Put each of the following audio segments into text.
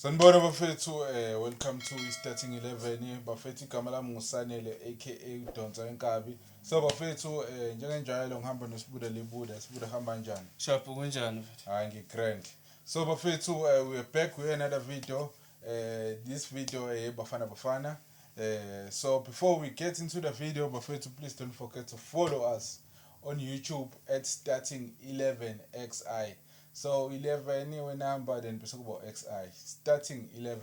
Sanibona bafethu, welcome to Starting 11. Bafethu, igama lami nguSanele aka Udonsa Inkabi. So bafethu, njengenjayelo ngihamba noSibuda Libuda. Sibuda, hamba kanjani? Sharp, kunjani mfethu? Hayi, ngi-grand. So bafethu, we are back with another video. This video Bafana Bafana. So before we get into the video, bafethu, please don't forget to follow us on YouTube at Starting 11 XI. So 11 we number, then bese kuba XI, Starting 11.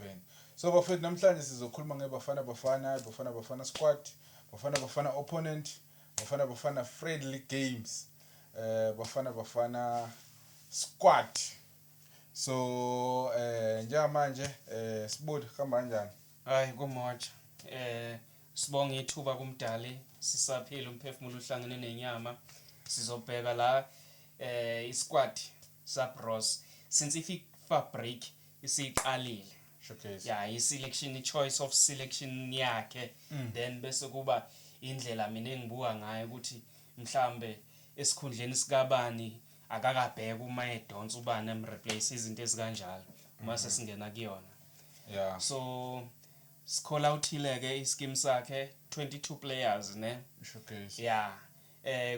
So bafethu, namhlanje sizokhuluma ngeBafana Bafana, Bafana Bafana squad, Bafana Bafana opponent, Bafana Bafana friendly games, Bafana Bafana squad. So njengamanje, Sibuda, hamba kanjani? Hayi, kumoja. Sibonga ithuba kumdali, sisaphila, umphefumulo uhlangene nenyama. Sizobheka la isquad saBroos since iFIFA break isiqalile. Showcase. Yeah, i-selection, i-choice of selection yakhe. Then bese kuba indlela mina engibuka ngayo ukuthi mhlambe esikhundleni sikabani akakabheka uma edonsa ubani amreplace, izinto ezikanjalo uma sesingena kuyona. So sikhola uthile ke ischeme sakhe, 22 players ne. Showcase. Yeah,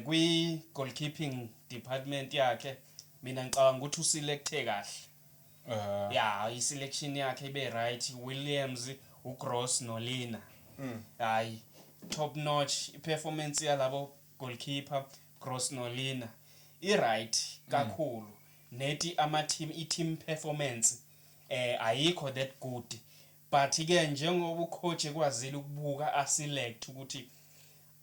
kwi goalkeeping department yakhe mina ngicabanga ukuthi uselecte kahle. Yeah, i-selection yakhe ibe right, Williams, uGross noLina. Hayi, top notch i-performance yalabo goalkeeper, Gross noLina, i right kakhulu. Nethi ama team, i team performance ayikho that good, but ke njengoba ucoach ekwazile ukubuka aselect ukuthi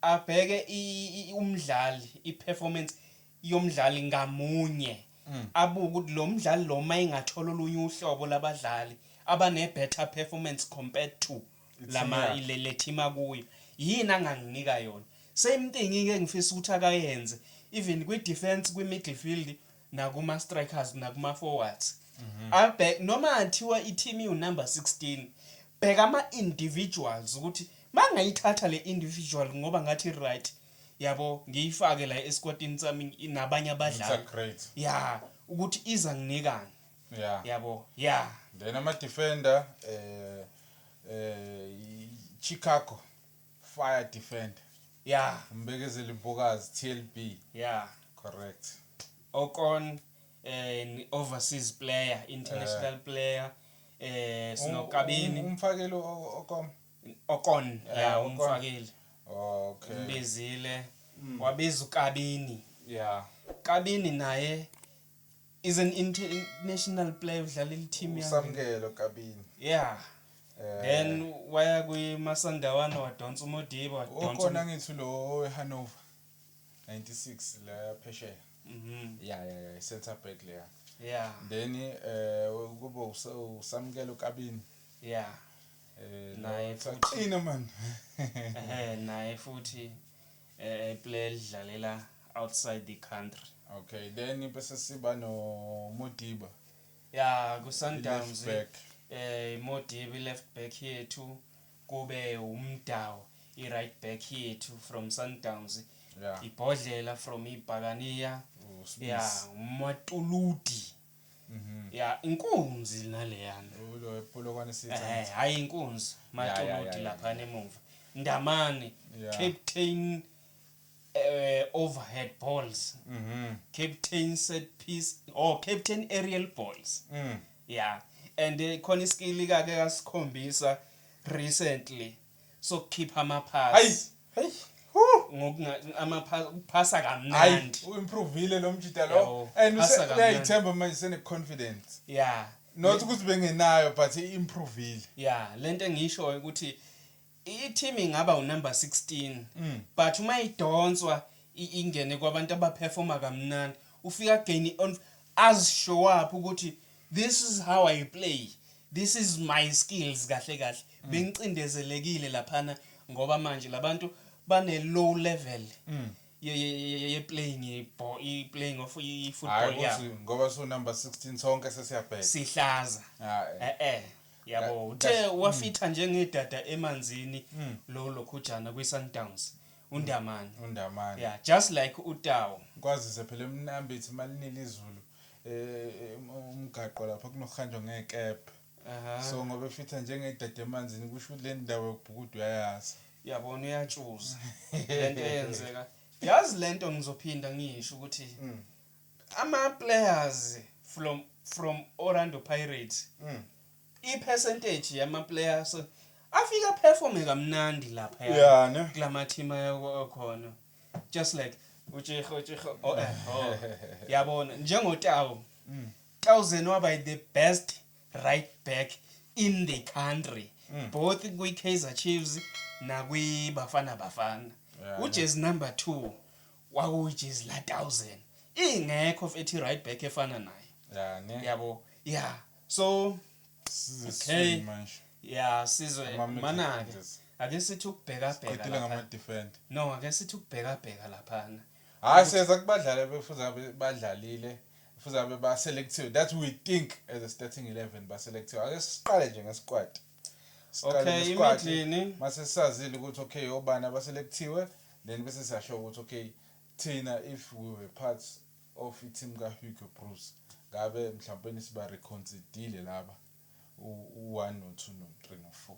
abheke umdlali, i-performance yomdlali ngamunye, abuke ukuthi lo mdlali lo mayingathola olunye uhlobo labadlali abane better performance compared to lama yakhe. le team akuyo, yini anganginika yona. Same thing ke ngifisa ukuthi akayenze even kwi defense, kwi midfield, nakuma strikers, nakuma forwards. Abhek noma athiwa i-team iwu number 16, bheka ama individuals ukuthi mangayithatha le individual ngoba ngathi right, yabo, ngiyifake la esquadini sami nabanye abadlali. Integrate. Ya, ukuthi iza nginikani. Yabo, ya. Then ama defender, Chicago Fire defender. Umbekezeli Mbokazi, TLB. Correct. Okon, overseas player, international player, sinokabini. Umfakeli Okom. Okon, ya. Okon. Umfakeli. Umbizile, wabiza uKabini. Kabini naye is an international player, udlala i-team yakhe. Usamkelo Kabini. Then waya kwiMasandawana, wadonsa uModiba, wadonsa Okona ngithi lo weHanover 96 la phesheya. Yeah, center back leya. Then kube uSamkelo Kabini. Naye Lo futhi. Qina man. Naye futhi player edlalela outside the country. Okay, then bese siba no Modiba. Ya, ku Sundowns. Left back. Modiba left back yethu, kube uMdawo i right back yethu from Sundowns. Ibhodlela from iBhakaniya. USibisi. Ya, uMatuludi. Ya, inkunzi naleyana. Ulo ePolokwane City. Hayi, inkunzi Matuludi lapha emuva. Ndamane, captain overhead balls, captain set piece or captain aerial balls. Yeah, and khona iskill kake kasikhombisa recently sokukhipha amaphasi. Hayi. Hey. Hu. Ngokunga amaphasi, ukuphasa Hayi, kamnandi. uimprovile lo mjita lo. Yabo, And phasa kamnandi. uyayithemba manje, sene confidence. Not ukuthi bengenayo, but i-improvile. Yeah, lento engishoyo ukuthi i-team ingaba unumber 16, but uma idonswa ingene kwabantu abaperforma kamnandi, ufika gain on as show up ukuthi this is how I play, this is my skills. Kahle kahle bengicindezelekile laphana ngoba manje labantu bane low level ye playing, i playing of i football Hayi, yabo. ukuthi ngoba su number 16 sonke sesiyabheka. Sihlaza. Hayi. Yabo, uthe wafitha njengedada emanzini lo lokhujana kwi-Sundowns, uNdamane. Undamane. Yeah, just like uTawo. Kwazise phela eMnambithi malinile izulu, umgaqo lapha kunokuhanjwa ngekephe. So ngoba efitha njengedada emanzini, kusho ukuthi le ndawo yokubhukuda uyayazi. Yabona, uyatshuza lento eyenzeka. Yazi, lento ngizophinda ngisho ukuthi ama players from Orlando Pirates, i-percentage yama players afika perform kamnandi lapha Yeah, ne? Kulama team akhona, just like uJeho uJeho, oh, yabona, njengoTau Townsend waba the best right back in the country, both kwi Kaizer Chiefs nakwi Bafana Bafana. Ujezi number 2 kwakuyijezi la 1000, ingekho ethi right back efana naye. Yeah, ne? Yabo, yeah, so Size Okay. manje. Yeah, sizwe Ama mana-ke midfielders. Ake sithi ukubheka bheka Qedile lapha. ngama-defend. No, ake sithi ukubheka bheka laphana. Hayi, siyeza kubadlali befuze abe badlalile, fuze abe ba-selective that we think as a starting 11 ba-selective. Ake siqale nje nge-squad. Siqale nge-squad. Imidlini. Mase sisazile ukuthi okay, obani abaselectiwe, then bese siyasho ukuthi okay, thina if we were part of i-team ka-Hugo Broos, ngabe mhlawumbe siba reconsiderile laba u-1 no-2 no-3 no-4.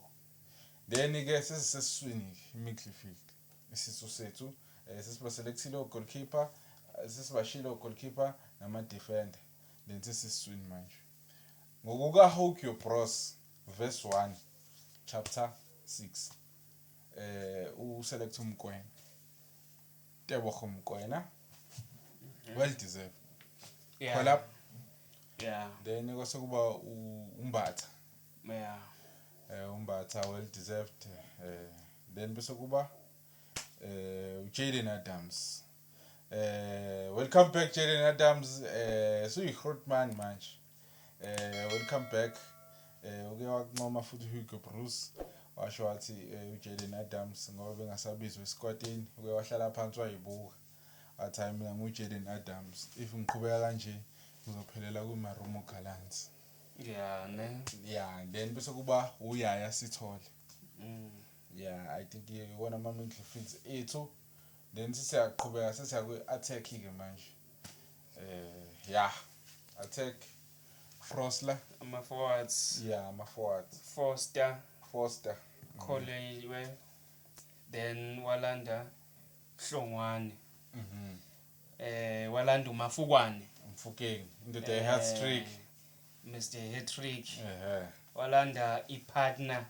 Then-ke sesisesiswini-ke, i-midfield, isisu sethu, sesibaselectile o-goalkeeper, sesibashile o-goalkeeper nama-defender, then sesisiswini manje ngokuka-Hugo Broos verse 1 chapter 6, uselect uMokoena, Tebogo Mokoena, well deserved. Call up. Then kwase kuba uMbatha. uMbatha, well deserved. Then bese kuba uJaden Adams. Welcome back, Jaden Adams. Suyi-grootman manje. Welcome back. Uke wakuncoma futhi Hugo Broos, washo wathi uJaden Adams ngoba bengasabizwa esikwatini, uke wahlala phansi wayibuka, wathi hayi, mina ngu-Jaden Adams, if ngiqhubeka kanje ngizophelela kwi-Marumo Gallants. Yeah, ne. Yeah, then bese kuba uYaya Sithole. Yeah, I think iwona ama-midfields ethu. Then sesiyaqhubeka, sesiya kwi-attack-ke manje. Yeah, attack, Frosler. Ama forwards. Yeah, ama-forwards. Foster. Foster. Kholiwe, then walanda Hlongwane. Walanda uMafukwane. Mofokeng, indoda ye-hat trick. Mr Hat-trick. Ehe. Walanda ipartner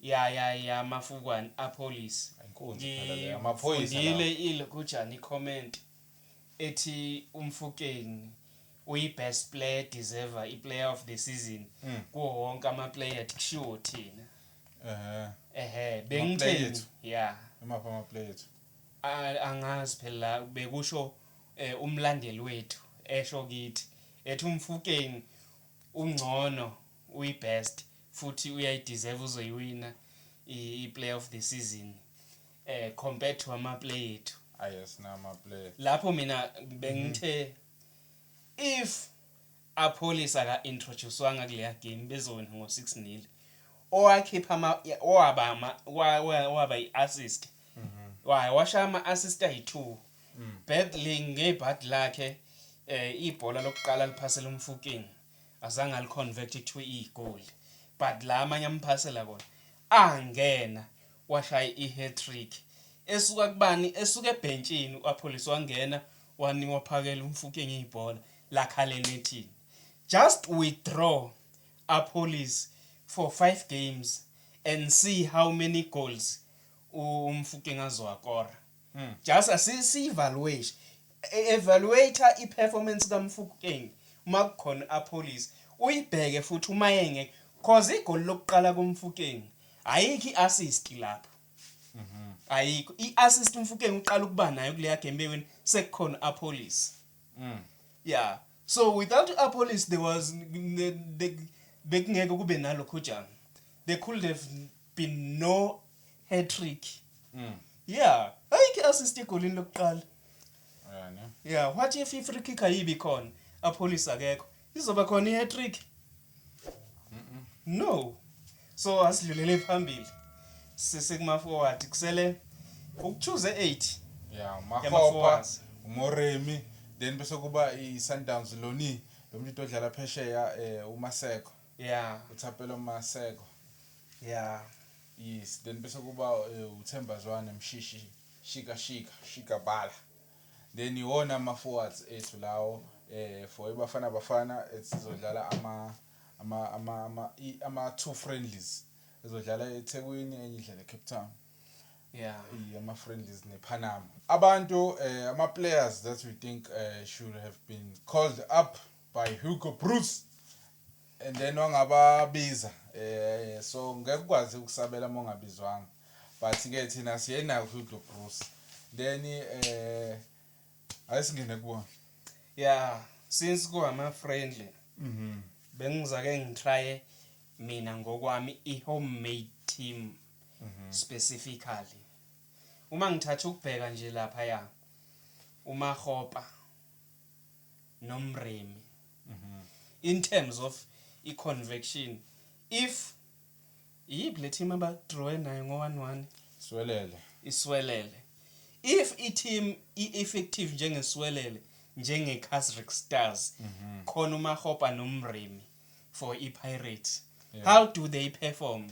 ya Mafukwane, Appollis. Inkunzi phela leyo, amaphoyisa Ngifundile lawo. ilokujani i-comment ethi uMofokeng uyi-best player, deserver i-player of the season kuwo wonke ama-player, kushiwo thina. Ehe. Ama-player Bengitheni ethu. Yeah. Amaphi ama-player ethu? Angazi phela, bekusho umlandeli wethu esho kithi, ethi uMofokeng ungcono, uyi-best futhi uyayideserve, uzoyiwina i-player of the season compared to ama-player ethu. Ah, yes, nama-player. Lapho mina bengithe if Appollis aka-introducewanga kuleya game, bezowina ngo-6 nil. Owakhipha ama owaba ama waba i-assist, washaya ama-assist ayi-2 badly ngebhadi lakhe. Ibhola lokuqala liphasela uMofokeng, azange aliconvert to igoli, but la amanye amphasela kona angena, washaya i-hat-trick. Esuka kubani? Esuka ebhentshini u-Appollis, wangena, wanikwa, phakela uMofokeng ibhola lakhala enethini. Just withdraw Appollis for 5 games and see how many goals uMofokeng azowakora. Just asisi-evaluate, evaluate i-performance kaMofokeng uma kukhona Appollis, uyibheke futhi uma yenge, cause igoli lokuqala kuMofokeng ayikho i-assist lapho, ayikho i-assist. UMofokeng uqala ukuba nayo kuleya game bewini sekukhona Appollis. Yeah, so without Appollis there was bekungeke kube nalokho jana, there could have been no hat trick. Yeah, ayikho i-assist egolini lokuqala. Yeah, ne? Yeah, what if i-free kick ayibi khona, Appollis akekho, izoba khona i-hat trick? No. So asidlulele phambili, sesekuma forward, kusele ukuchoose 8. Yeah, Makgopa, Yama-forwards. uMoremi, then bese kuba i-Sundowns loni lo muntu odlala phesheya, uMaseko. uThapelo Maseko. Yes, then bese kuba uThemba Zwane, Mshishi, Shika Shika Shika Bala. Then iwona ama forwards ethu lawo for iBafana Bafana esizodlala ama two friendlies, ezodlala eThekwini, enye idlala eCape Town. Ama friendlies nePanama. Abantu ama players that we think should have been called up by Hugo Broos and then wangababiza, so ngeke ukwazi ukusabela uma ungabizwanga, but ke thina siyenayo Hugo Broos. Then ayisingene kubona. Yeah, since kuwama friendly, bengizake ngitry mina ngokwami i-homemade team. Specifically uma ngithatha ukubheka nje lapha ya uMakgopa noMremi, in terms of i-conviction, if yiphi le team abadrawe nayo ngo-1-1? Siwelele. Isiwelele. If i-team i-effective njengesiwelele, njenge-Casric Stars, khona uMakgopa noMremi for i-Pirates, how do they perform?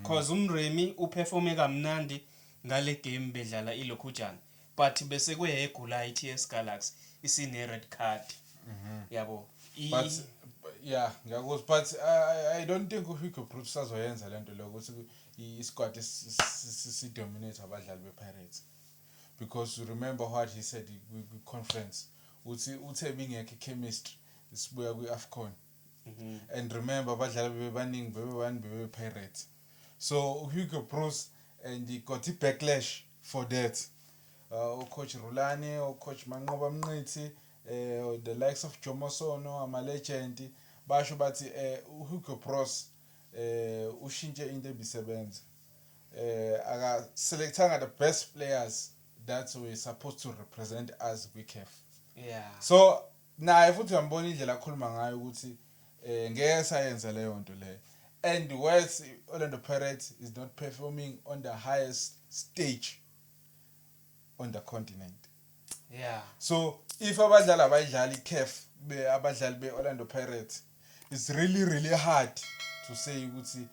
Cause uMremi uperforme kamnandi ngale game bedlala ilokhujana, but bese kuyegula i-TS Galaxy isine red card, yabo. But yeah, ngiyakuzwa, but I don't think uHugo Broos azoyenza lento leyo ukuthi i-squad si-dominate abadlali be-Pirates, because you remember what he said kwi-conference, uthi uthe bingekho i-chemistry sibuya kwi-AFCON. And remember, abadlali bebebaningi bebebani bebe-Pirates. So Hugo Broos, and he got i-backlash for that, ucoach Rulani, ucoach Manqoba Mnqithi, the likes of Jomo Sono, ama legend, basho bathi uHugo Broos ushintshe into ebisebenza, aka selectanga the best players that were supposed to represent us kwi-CAF. So naye futhi uyambona indlela akhuluma ngayo ukuthi ngeke sayenza leyo nto leyo. And worse, Orlando Pirates is not performing on the highest stage on the continent. So if abadlali abayidlali iCAF, be abadlali be-Orlando Pirates, it's really really hard to say ukuthi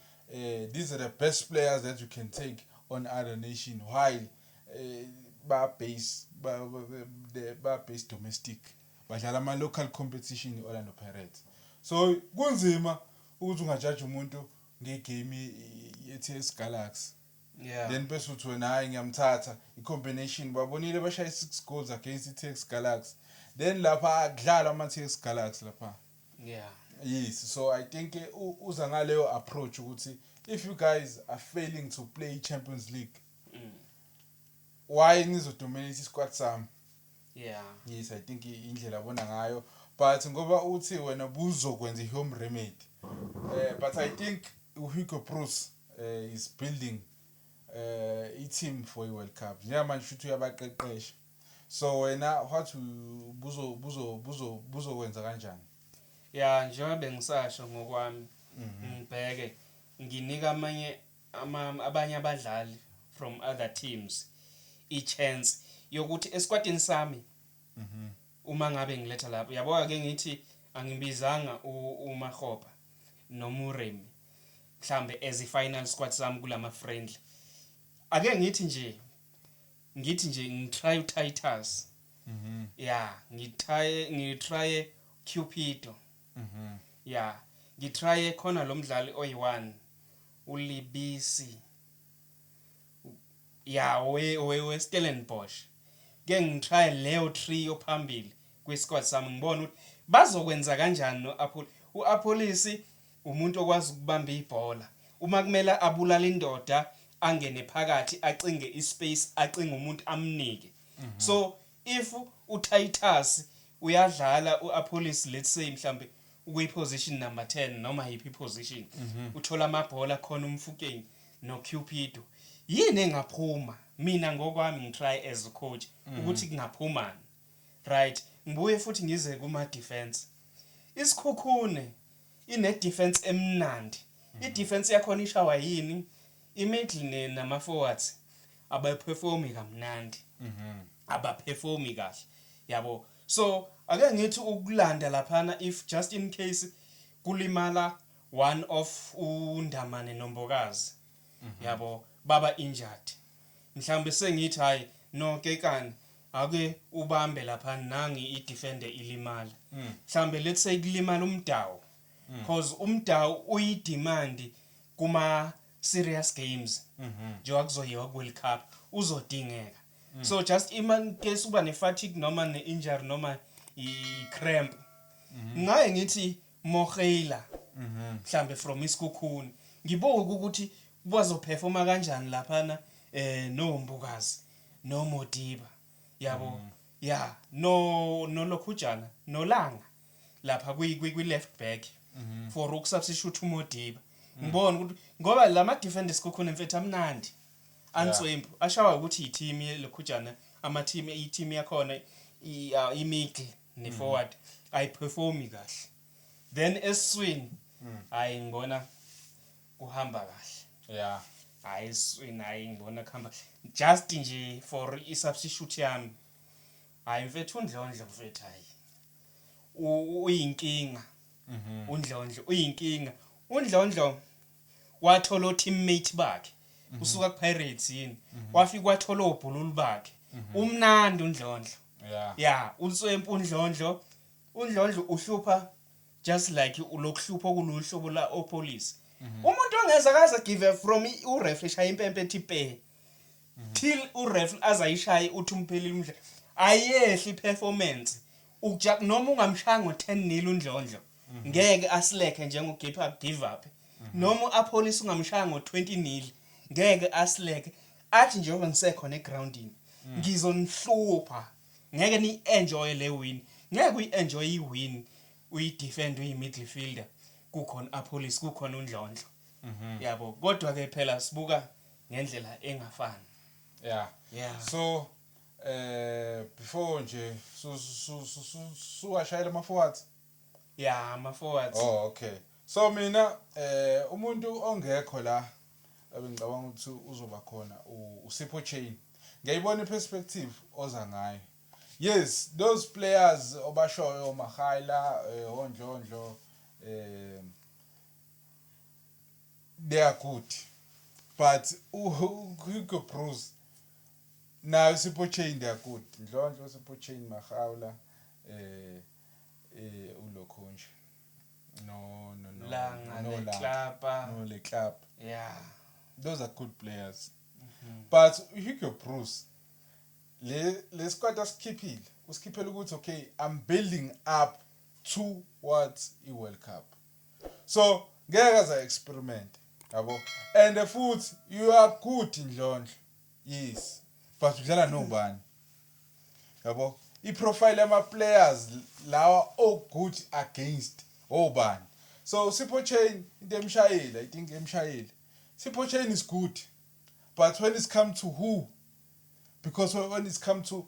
these are the best players that you can take on other nation while ba base ba base domestic, badlala ama local competition i-Orlando Pirates. So kunzima ukuthi ungajaji umuntu ngegame ye-TS Galaxy, then bese uthi wena, hayi, ngiyamthatha. I-combination babonile, bashaye 6 goals against i-TS Galaxy, then lapha kudlalwa ama-TS Galaxy lapha. Yes, so I think uza ngaleyo approach ukuthi if you guys are failing to play Champions League, why nizodominate isquad sami? Yes, I think indlela abona ngayo, but ngoba uthi wena buzokwenza i-home remedy, but I think uHugo Broos is building i-team for i-World Cup njengamanje, futhi uyabaqeqesha. So wena what buzo buzo buzo buzokwenza kanjani? Ya, njengoba bengisasho ngokwami, ngibheke nginika amanye abanye abadlali from other teams i-chance yokuthi esquadini sami uma ngabe ngiletha lapho, yabo, ke ngithi angibizanga uMakgopa noMuremi mhlambe as i-final squad sami kulama friendly. Ake ngithi nje, ngitry uTitus. Ya, ngitry Cupido. Ya, ngitry khona lo mdlali oyi1 uLibisi, ya, we Stellenbosch. Ke ngitry leyo trio phambili kwisquad sami, ngibona ukuthi bazokwenza kanjani no-Apple. U-Appollis umuntu okwazi ukubamba ibhola uma kumele abulala indoda, angene phakathi, acinge ispace, acinge umuntu, amnike. So if uTitus uyadlala, uAppollis, let's say mhlambe ukuyi position number 10 noma yiphi position, uthola amabhola khona uMofokeng noCupido, yini engaphuma? Mina ngokwami ngitry as a coach ukuthi kungaphumani, right? Ngibuye futhi ngize kuma defense. Isikhukhune ine defense emnandi. I defense yakhona ishawa yini? I middle nama forwards abaperformi kamnandi, abaperformi kahle, yabo. So ake ngithi ukulanda laphana, if just in case kulimala One of uNdamane noMbokazi, yabo, baba injured. Mhlawumbe sengithi hayi no, Kekana ake ubambe lapha, nangi i-defender ilimala. Mhlawumbe let's say kulimala uMdawu, because uMdawu uyi-demand kuma serious games, njengoba kuzoyiwa ku-World Cup, uzodingeka. So just in case uba ne-fatigue noma ne-injury noma i-cramp, ngaye ngithi Moheila mhlambe from iSekhukhune, ngibuka ukuthi bazoperforma kanjani laphana noMbokazi noModiba, yabo, ya, no nolokhujana noLanga lapha kwi left back for ukusubstitute uModiba. Ngibona ukuthi ngoba lama defenders kukhona, mfethu, amnandi, answempu, ashawa ukuthi i-team yelokhujana, ama team, i-team yakhona i-middle ne-forward ayiperformi kahle. Then esiswini, hayi, ngibona kuhamba kahle. Hayi, esiswini, hayi, ngibona kuhamba just nje for i-substitute yami. Hayi mfethu, uNdlondlo, mfethu, hayi, uyinkinga. UNdlondlo uyinkinga. UNdlondlo wathola teammate bakhe usuka kuPirates yini, wafika wathola obhululu bakhe. Umnandi uNdlondlo. Ya, unswempu uNdlondlo. UNdlondlo uhlupha just like ulokuhlupha okuluhlobo la opolice, umuntu ongeza kaze give from uref eshaya impempe ethi pe till uref azayishaye uthi umphelile umdlalo, ayehli performance uja noma ungamshaya ngo-10 nil. UNdlondlo ngeke asilekhe njengo give up, give up, noma uAppollis ungamshaya ngo-20 nil, ngeke asileke, athi njengoba ngisekhona egroundini ngizonihlupha, ngeke ni-enjoy le win, ngeke uyi-enjoy i-win uyi-defend, uyi-midfielder, kukhona Appollis, kukhona uNdlondlo, yabo. Kodwa ke phela sibuka ngendlela engafani. So before nje su su su su suwashayela ama forwards. Yeah, ama forwards. Oh, okay. So mina umuntu ongekho la ebengicabanga ukuthi uzoba khona uSipho Chaine. Ngiyayibona iperspective oza ngayo. Yes, those players obashoyo, Mahaila, oNdlondlo, they are good. But uHugo Broos nayo Sipho Chaine, they are good. Ndlondlo, Sipho Chaine, Mahaula, ulokho nje. No. Langa. No. Leklapa. No, Leklapa. Those are good players. But Hugo Broos, le squad asikhiphile, usikhiphela ukuthi okay, I'm building up towards i-World Cup. So ngeke aza experiment, yabo. And futhi you are good, Ndlondlo. Yes. But udlala nobani? Yabo. I-profile yama players lawa o good against obani. So Sipho Chaine, into emshayile, I think emshayile. Sipho Chaine is good. But when it's come to who? Because when it's come to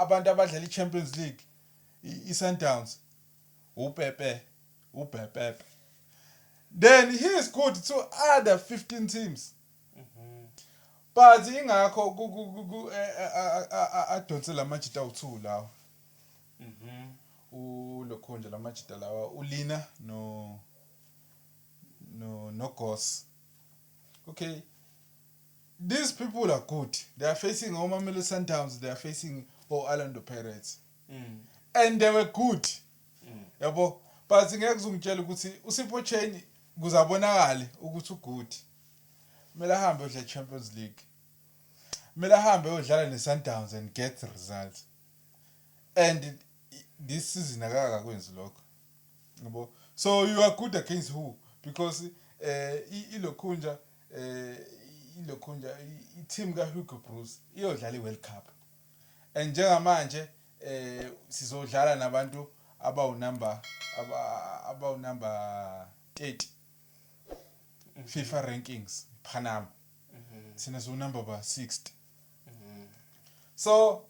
abantu abadlala i-Champions League, i-Sundowns, uPepe, uPepe. Then he is good to other 15 teams. But ingakho adonse lamajita awu2 lawa. Ulokho nje lamajita lawa, uLina no Goss. Okay. These people are good. They are facing oMamelodi Sundowns, they are facing o-Orlando Pirates. And they were good. Yabo. But ngeke uzungitshela ukuthi uSipho Chaine kuzabonakala ukuthi ugood. Kumele ahambe odla Champions League. Kumele ahambe oyodlala neSundowns and get results. And this season akakakwenzi lokho. Yabo. So you are good against who? Because ilokhunja i-team ka Hugo Broos iyodlala iWorld Cup. And njengamanje sizodlala nabantu abawu number 30 FIFA rankings, Panama. Thina siwu number ba 60. So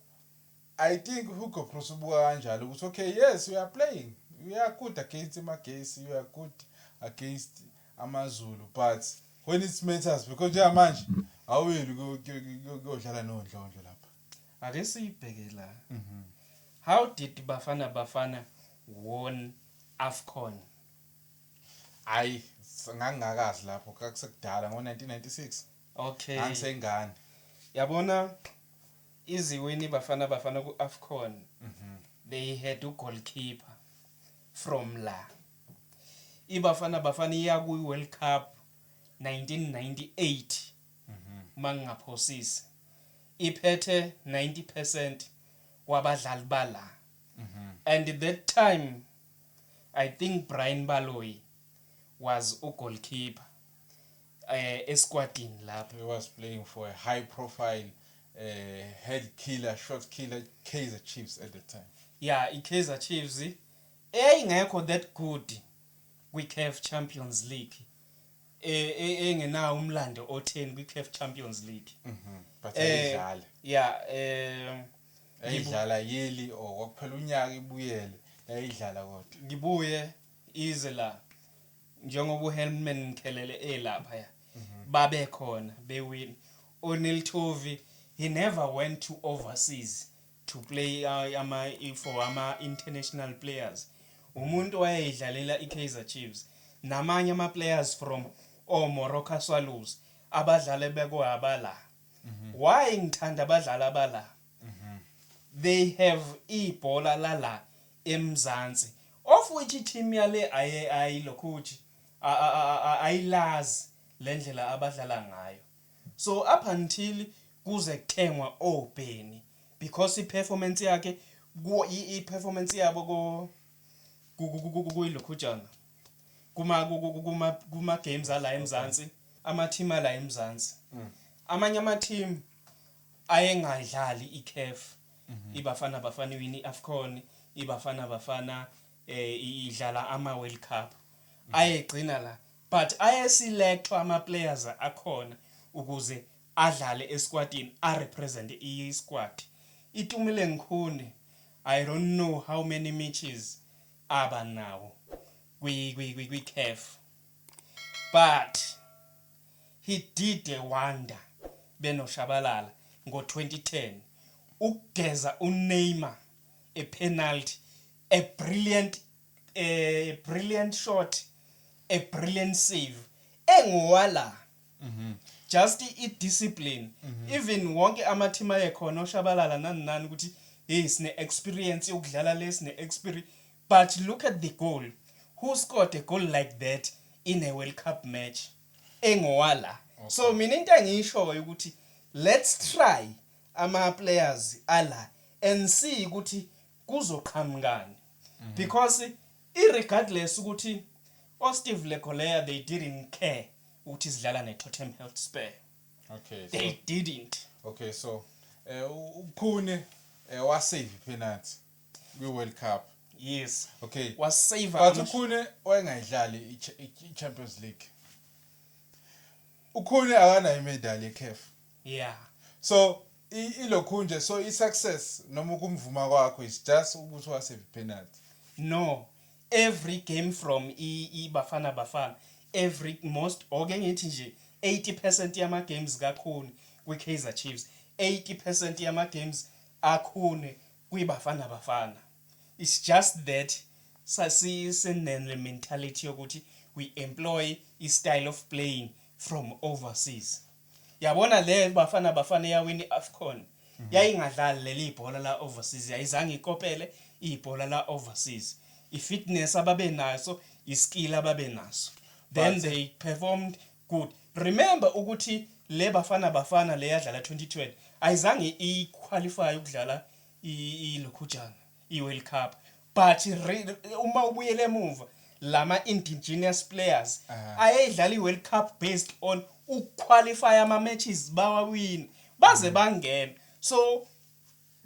I think Hugo Broos ubuka kanjalo ukuthi okay, yes, we are playing, we are good against Magesi, we are good against AmaZulu, but when it matters, because njengamanje awuyeli kuyodlala noNdlondlo lapha. Ake siyibheke la. How did Bafana Bafana won AFCON? Hayi, Ngangingakazi lapho, kwakusekudala ngo-1996. Ngangisengane. Yabona, iziwini Bafana Bafana ku-AFCON, they had u-goalkeeper from la. IBafana Bafana iya kwi-World Cup 1998, uma ngingaphosisi, iphethe 90% wabadlali bala. And that time I think Brian Baloyi was u-goalkeeper esquadini lapho. He was playing for a high profile head killer, shot killer Kaizer Chiefs at the time. Yeah, i-Kaizer Chiefs eyayingekho that good kwi-CAF Champions League, engenawo umlando otheni kwi-CAF Champions League. But ayidlala. Yeah, Ayidlala yearly or kwakuphela unyaka ibuyele. Yayidlala kodwa. Ngibuye ize la, njengoba uHelman Mkhalele elapha, ya, babe khona bewin. O'Neil Tovey, he never went to overseas to play ama for ama international players. Umuntu wayedlalela iKaizer Chiefs namanye ama players from o Moroka Swallows, abadlali bekwabala. Why ngithanda abadlali abala? They have ibhola lala eMzansi, of which team yale aye ayilokhuthi ayilazi lendlela abadlala ngayo. So up until kuze kuthengwa oBenny, because iperformance yakhe ku i-performance yabo ko kuyilokhujana kuma games ala eMzansi, ama team ala eMzansi, amanye ama team ayengadlali iCAF, iBafana Bafana iwini iAfcon, iBafana Bafana idlala ama World Cup, ayegcina la, but ayeselectwa ama players akhona ukuze adlale esquadini, a represent i-squad. Itumeleng Khune, I don't know how many matches aba nawo kwi CAF, but he did a wonder benoShabalala ngo2010, ukugeza uNeymar a penalty, a brilliant shot, a brilliant save engowala. Just i-discipline. Even wonke ama-team ayekhona, oShabalala nani nani, ukuthi hey, sine experience yokudlala le, sine experience, but look at the goal. Who scored a goal like that in a World Cup match engowala? So mina into engiyishoyo ukuthi let's try ama players ala and see ukuthi kuzoqhamukani, because irregardless ukuthi oSteve Lekoelea, they didn't care ukuthi sidlala neTottenham Hotspur. They didn't. Okay, so uKhune wasave penalty kwi World Cup. Yes. Okay. Wasave. But uKhune wayengayidlali i-Champions League. UKhune akanayo imedal yeCAF. So ilokhu nje, so i-success noma ukumvuma kwakho is just ukuthi wasave penalty. No, every game from iBafana Bafana, every most, oke ngithi nje 80% yama games kaKhune kwiKaizer Chiefs, 80% yama games aKhune kwiBafana Bafana. It's just that sasisene mentality yokuthi we employ i style of playing from overseas. Yabona, le Bafana Bafana yawini iAfcon yayingadlali leli ibhola la overseas, yayizange ikopele ibhola la overseas. I-fitness ababenaso, iskill ababenaso, then they performed good. Remember ukuthi le Bafana Bafana le yadlala 2020 ayizange iqualify ukudlala ilokhujana i-World Cup, but uma ubuyele emuva, lama indigenous players ayedlala i-World Cup based on ukuqualify ama matches, bawawina baze bangena. So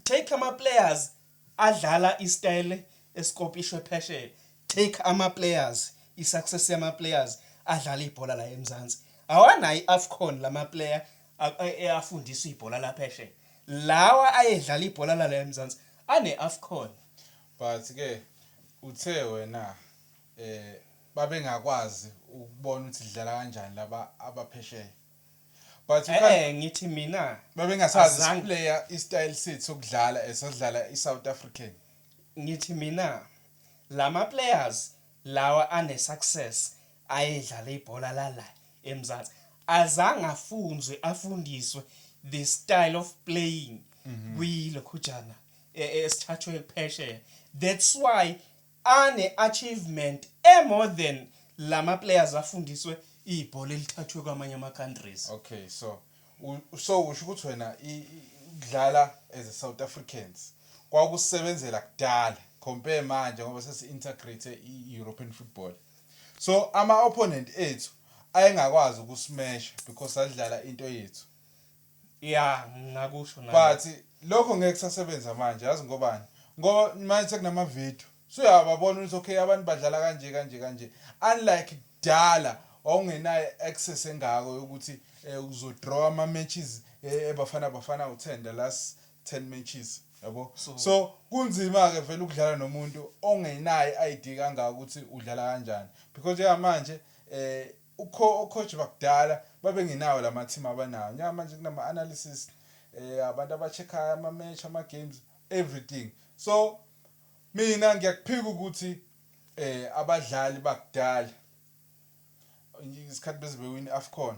take ama players adlala istyle esikopishwe phesheya, take ama players, i-success yama players adlala ibhola la eMzansi, awanayo i-AFCON lama player afundiswa ibhola la phesheya. Lawa ayedlala ibhola la eMzansi ane AFCON. But ke uthe wena babengakwazi ukubona ukuthi idlala kanjani laba abaphesheya, but you can't Ngithi mina babengasazi player i-style sethu sokudlala esadlala i-South African. Ngithi mina lama players lawa ane success. Ayedlala ibhola lala eMzansi, azange afunzwe, afundiswe the style of playing kuyilokhujana esithathwe phesheya. That's why ane achievement e more than lama players afundiswe ibhola elithathwe kwamanye ama countries. Okay, so usho ukuthi wena ukudlala as a South Africans kwakusebenzela kudala compare manje, ngoba sesi-integrate i-European football, so ama-opponent ethu ayengakwazi ukusmash because sadlala into yethu. Yeah, ngakusho nami. But lokho ngeke kusasebenza manje, yazi ngobani? Ngoba manje sekunama-video, so uyababona ukuthi okay, abantu badlala kanje kanje kanje, unlike kudala wawungenayo access engako yokuthi uzodraw ama-matches eBafana Bafana u-10, the last 10 matches, yabo. So kunzima-ke vele ukudlala nomuntu ongenayo i-ID kangaka ukuthi udlala kanjani, because njengamanje ocoach bakudala babengenawo lama team abanawo njengamanje. Kunama analysis, abantu aba-check-ayo ama-match, ama-games, everything. So mina ngiyakuphika ukuthi abadlali bakudala, isikhathi beze bewin AFCON,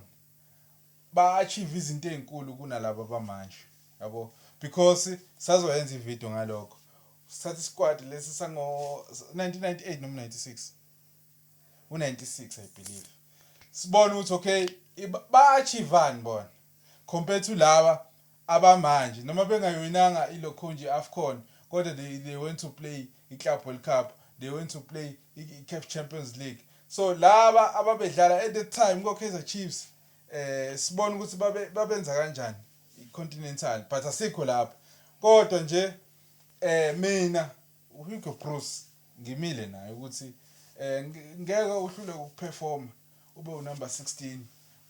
ba-achieve izinto ey'nkulu kunalabo abamanje, yabo, because sazoyenza ivideo ngalokho. Sithatha isquad lesi sango 1998 noma 96, u96 I believe, sibone ukuthi okay, ba-achievani bona compared to laba abamanje. Noma bengayinanga ilokho nje AFCON, kodwa they went to play i-Club World Cup, they went to play i-CAF Champions League. So laba ababedlala at the time ko Kaizer Chiefs, sibona ukuthi babe babenza kanjani i-continental, but asikho lapho. Kodwa nje mina uHugo Broos ngimile naye ukuthi ngeke uhlule ukuperform ube unumber 16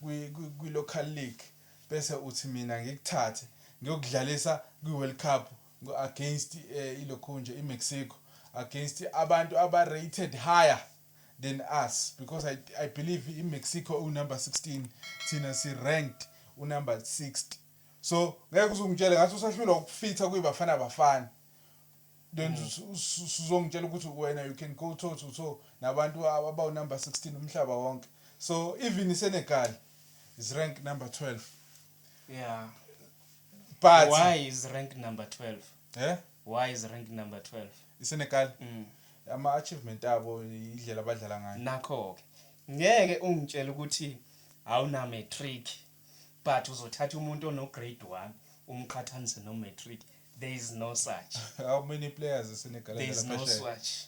kwi local league, bese uthi mina ngikuthathe ngiyokudlalisa kwi World Cup against ilokhu nje iMexico, against abantu aba rated higher than us, because I believe iMexico unumber 16, thina si ranked unumber 60. So ngeke uzungitshele ngathi usahlulwa ukufitha kuyiBafana Bafana, then usuzongitshela ukuthi wena you can go toe to toe nabantu abawu number 16 umhlaba wonke. So even iSenegal is ranked number 12. But Why is rank number 12? Eh? Why is rank number 12? iSenegal, ama achievement abo, indlela abadlala ngayo. Nakho ke, ngeke ungitshele ukuthi awuna matric but uzothatha umuntu ono grade 1 umqhathanise no matric. There is no such. How many players eSenegal There is adlala no phesheya? such.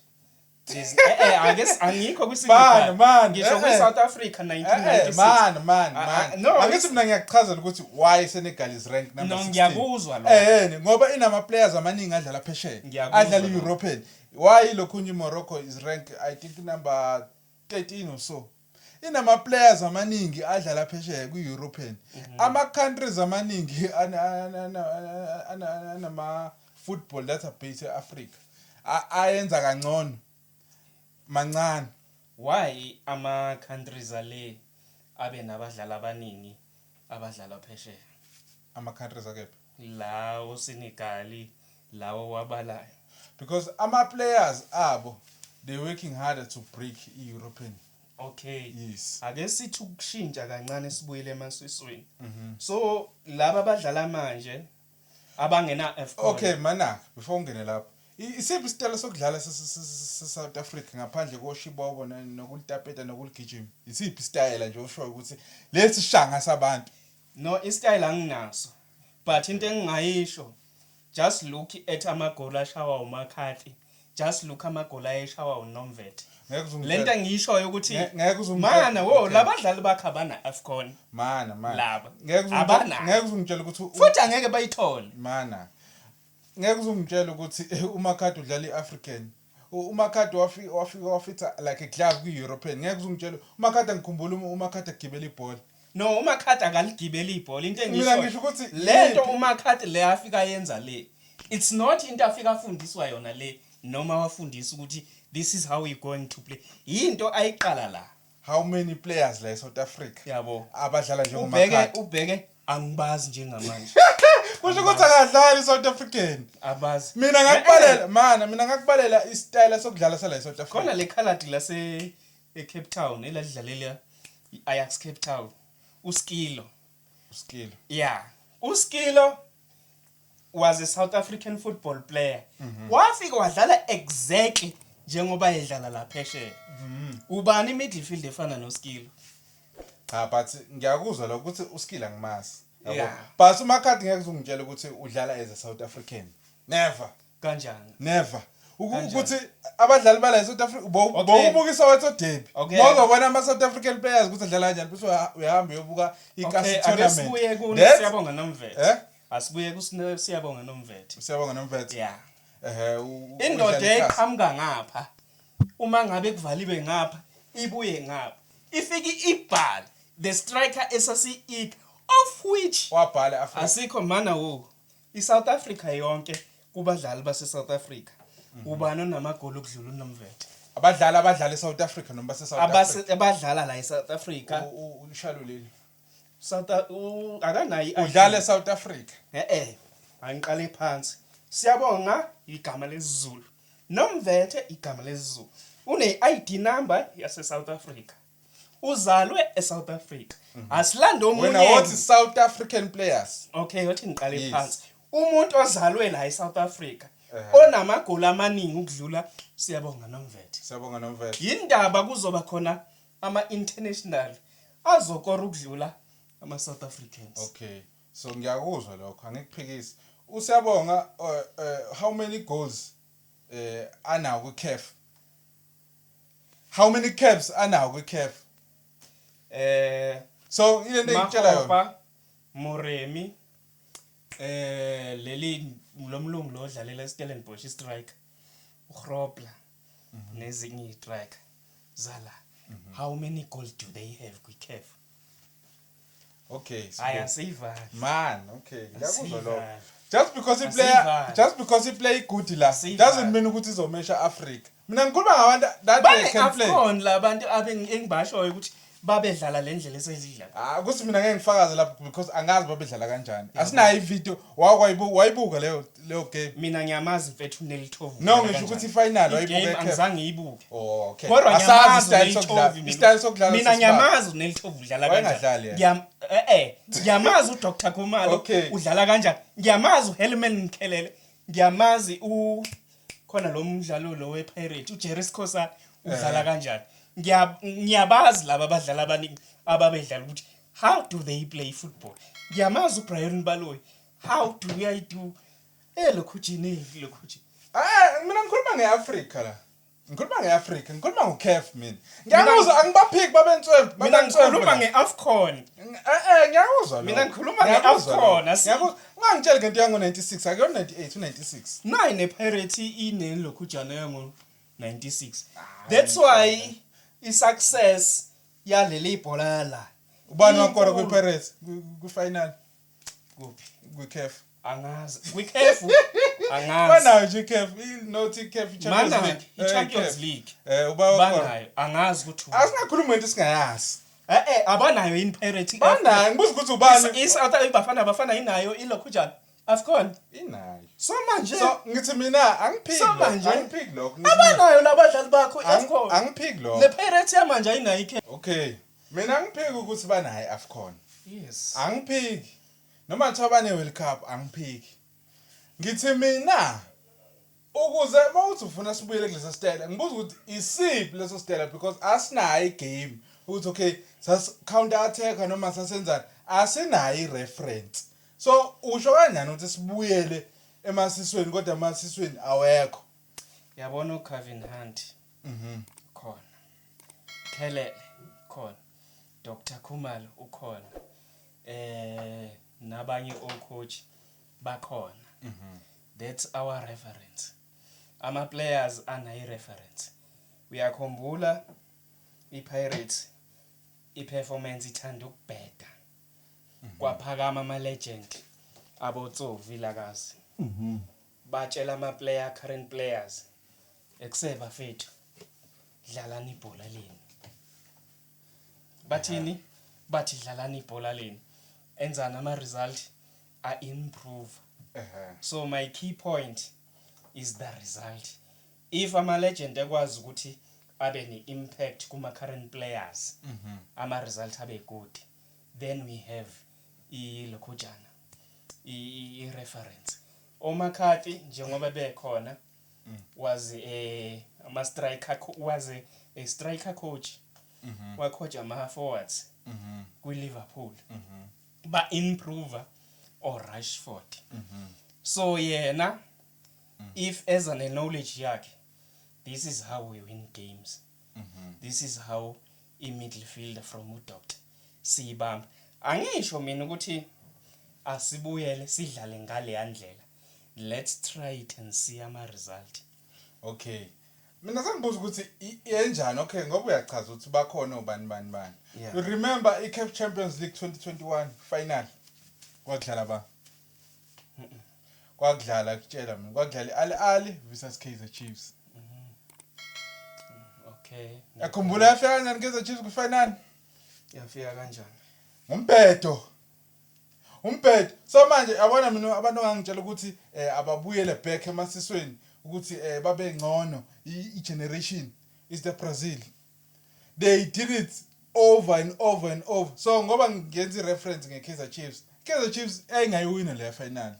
There's ake angikho kwi Man, man, ngisho kwi South Africa 1996. Man, man, Ah, man. ah, no, Angithi mina ngiyakuchazela ukuthi why Senegal is ranked number No, 16. ngiyakuzwa lokho. Ngoba inama players amaningi adlala phesheya. Ngiyakuzwa Adlala lokho. European. Why lokhu nje Morocco is ranked, I think, number 13 or so? Inama players amaningi adlala phesheya kwi-European. Ama countries amaningi anama football database eAfrica ayenza kangcono mancane. Why ama countries ale abe nabadlali abaningi abadlala phesheya? Ama countries akephi? Lawo Senegal, lawo wabalayo. Because ama players abo, they working harder to break i-European. Okay. Yes. Ake sithi ukushintsha kancane, sibuyele emasisweni. So laba abadlala manje abangena AFCON. Okay, mana, before ungene lapho, isiphi isitayela sokudlala se-South Africa ngaphandle koshibobo nokulitapeta nokuligijima? Isiphi isitayela nje oshoyo ukuthi lesi shanga sabantu? No, istyle anginaso, but into engingayisho, just look at amagoli ashawa uMcCarthy, just look amagoli ayeshawa uNomvethe. Ngeke uzungitshele- Lento engiyishoyo ukuthi Ngeke uzungitshele- mana wo labadlali bakhe abana AFCON. Mana, mana. Laba. Ngeke uzungitshele Abanayo. Ngeke uzungitshele ukuthi Futhi angeke bayithole. Mana, ngeke uzungitshele ukuthi uMcCarthy udlala i-African. UMcCarthy wafika wafitha like a glove kwi-European. Ngeke uzungitshele uMcCarthy, angikhumbula uMcCarthy agibela ibhola. No, uMcCarthy akaligibeli ibhola. Into Mina engiyishoyo, ngisho ukuthi lento yiphi- uMcCarthy le afika yenza le, it's not into afika afundiswa yona le, noma wafundisa ukuthi this is how we going to play. Yinto ayiqala la. How many players la eSouth Africa Yabo. abadlala Ubheke njengoMcCarthy? Ubheke, angibazi njengamanje. Kusho ukuthi akadlali iSouth African. Abazi. Mina ngakubalela, mana, mina ngakubalela isitayela sokudlala sala eSouth Africa. Khona le khaladi lase eCape Town eladlalela iAjax Cape Town, uSkilo. Skill. Yeah, uSkilo was a South African football player. Wafika wadlala exactly njengoba edlala la phesheya. Ubani midfield efana noSkilo? Cha, but ngiyakuzwa lokho ukuthi uSkill angimazi. Yabo. Yeah. But uMakhadi ngeke uzungitshela ukuthi udlala as a South African. Never. Kanjani? Never. Kanjani? Ukuthi abadlali bala eSouth Africa bowubukisa wethu derby. Mawuzobona ama South African players ukuthi adlala kanjani, bese uyahamba uyobuka iKasi Okay, ake tournament. sibuye ku Siyabonga Nomvethe. Eh? Asibuye ku Siyabonga Nomvethe. Siyabonga Nomvethe. Yeah. Indoda Indoda eqhamuka ngapha, uma ngabe kuvaliwe ngapha, ibuye ngapha, ifike ibhala the striker esasi-ik of which Wabhala Africa. Asikho mana wo iSouth Africa yonke, kubadlali base South Africa, ubani onamagoli okudlula uNomvethe? Abadlali abadlala eSouth Africa noma base South Abase Africa. Abadlala la eSouth Africa. Ushalulile. South akanayo i-ID. Udlala eSouth Africa. Eh, angiqale phansi. Siyabonga igama lesiZulu, Nomvethe igama lesiZulu, une ID number yase South Africa, uzalwe eSouth Africa. Asilande Wena omunye. wothi South African players. Okay, wathi ngiqale phansi. Umuntu ozalwe la eSouth Africa onamagoli amaningi ukudlula Siyabonga Nomvethe. Siyabonga Nomvethe. Yindaba kuzoba khona ama international azokora ukudlula ama South Africans? Okay. So ngiyakuzwa lokho, angikuphikisi. Usiyabonga, how many goals anawo kwiCAF? How many caps anawo kwiCAF? So ile nto engitshela yona. Makgopa, Moremi, leli lomlungu lo odlalela Stellenbosch, striker, uGrobler, nezinye istriker zala. How many goals do they have kwiCAF? Okay. Hayi, asiyivali. Man, okay. Ngiyakuzwa lokho. Asiyivali. Just because i player Asiyivali. Just because i play good la Asiyivali. doesn't mean ukuthi izomesha Africa. Mina ngikhuluma ngabantu that they can play. Bane-AFCON labantu engibashoyo ukuthi babedlala le ndlela esezidlala. Ah, ukuthi mina ngeke ngifakaze lapho because angazi babedlala kanjani. Asinayo ivideo, wayibuka wayibuka leyo game. Mina ngiyamazi mfethu uNelithovu. No, ngisho ukuthi i-final wayibuka I-game eCAF. angizange ngiyibuke. Oh, okay. Kodwa Asazi ngiyamazi i-style sokudlala. uNelithovu mina. I-style sokudlala Mina sesibaba. ngiyamazi uNelithovu udlala Wayengadlali kanjani. yena. Ngiyamazi uDr Khumalo udlala kanjani. Ngiyamazi uHelman Mkhelele. Ngiyamazi u khona lo mdlalo lo wePirate, uJerry Sikhosana, udlala kanjani. Ngiyabazi laba abadlali abaningi ababedlala ukuthi how do they play football. Ngiyamazi uBrian Baloyi. How do I do? Lokhu jini lokhu jini. Ah, mina ngikhuluma ngeAfrica la. Ngikhuluma ngeAfrica, ngikhuluma ngoCAF mina. Ngiyakuzwa, angibaphiki babenswempu, Mina babenswempu ngikhuluma la. ngeAfcon. Ngiyakuzwa lokho. Mina ngikhuluma Ngiyakuzwa nge-AFCON, lokho. Ngiyakuzwa. Ungangitsheli ngento yango 96, akuyona 98, u96. Nayi nePirate inelokhujana yango 96. That's why i-success yaleli bhola la. Ubani wakora Inkulu. kwiPirates kwi-final? Kuphi? kwiCAF. Angazi. KwiCAF angazi. Banayo nje iCAF, i-not iCAF, i-Champions Banayo League. i-Champions iCAF. League. Uba wakora. Banayo, angazi ukuthi Asingakhulumi ngento singayazi. Abanayo yini Pirate? Banayo, ngibuza ukuthi ubani. I-South Bafana Bafana inayo ilokhujana AFCON. Inayo. So manje So ngithi mina angiphiki So lokho, manje- angiphiki lokho. Ngithi mina- abanayo labadlali bakho i-AFCON. Angiphiki lokho. Le Pirates yamanje ayinayo iCAF. Okay. Mina angiphiki ukuthi banayo i-AFCON. Yes. Angiphiki. Noma kuthiwa bane World Cup, angiphiki. Ngithi mina ukuze mawuthi ufuna sibuyele kulesa style, ngibuza ukuthi isiphi leso style, because asinayo igame ukuthi okay, sas counter attack noma sasenzani, asinayo i-reference. So usho kanjani ukuthi sibuyele emasisweni kodwa emasisweni awekho? Yabona uCalvin Hunt khona. Khelele khona. Dr Khumalo ukhona. Nabanye ocoach bakhona. That's our reference. Ama players anayi reference. Uyakhumbula iPirates iperformance ithanda ukubheda. Kwaphakama ama legend aboTso Vilakazi. Batshela ama player, current players, ekuseba fethu, dlalani ibhola leni. Bathini? Bathi dlalani ibhola leni. Enzani ama result a improve. So my key point is the result. If ama legend ekwazi ukuthi Abe ne-impact kuma-current players, ama-result abe good. Then we have ilokhujana, i-reference oMcCarthy njengoba bekhona, was a ama striker was a striker coach, wacoach ama forwards kwi-Liverpool, ba improve or Rashford. So yena if eza ne knowledge yakhe, this is how we win games, this is how i-midfielder from uDoctor siyibamba. Angisho mina ukuthi asibuyele sidlale ngale ndlela. Let's try it and see ama result. Okay, mina sengibuza ukuthi yenjani. Okay, ngoba uyachaza ukuthi bakhona obani bani bani. You remember i-CAF Champions League 2021 final, kwakudlala ba kwakudlala, kutshela mina, kwakudlala i-Al Ahly versus Kaizer Chiefs. Yakhumbula yafika kanjani Kaizer Chiefs kwi-final? Yafika kanjani? Ngumbhedo, umbhedo. So manje yabona mina, abantu ongangitshela ukuthi ababuyele back emasisweni ukuthi babe ngcono, i-generation is the Brazil. They did it over and over and over. So ngoba ngenza i-reference nge-Kaizer Chiefs, Kaizer Chiefs yayingayiwina leya final,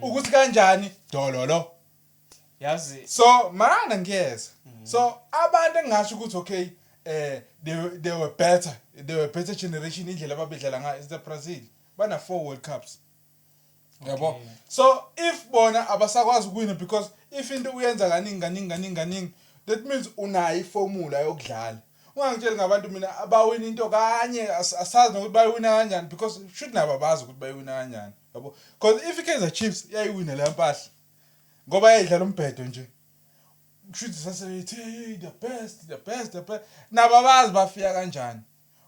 ukuthi kanjani dololo. Yazi. So mana ngiyeza, so abantu engingasho ukuthi okay, they were better, they were better generation, indlela ababedlala ngayo is the Brazil. Bana four World Cups, yabo. So if bona abasakwazi ukuwina, because if into uyenza kaningi kaningi kaningi kaningi, that means unayo iformula yokudlala. Ungangitsheli ngabantu mina abawina into kanye, asazi nokuthi bayiwina kanjani, because should nabo abazi ukuthi bayiwina kanjani, yabo. Because if i-Kaizer Chiefs yayiwina leya mpahla ngoba yayidlala umbhedo nje, kushuthi sasebethi, "Hey, the best, the best, the best." Nabo abazi bafika kanjani.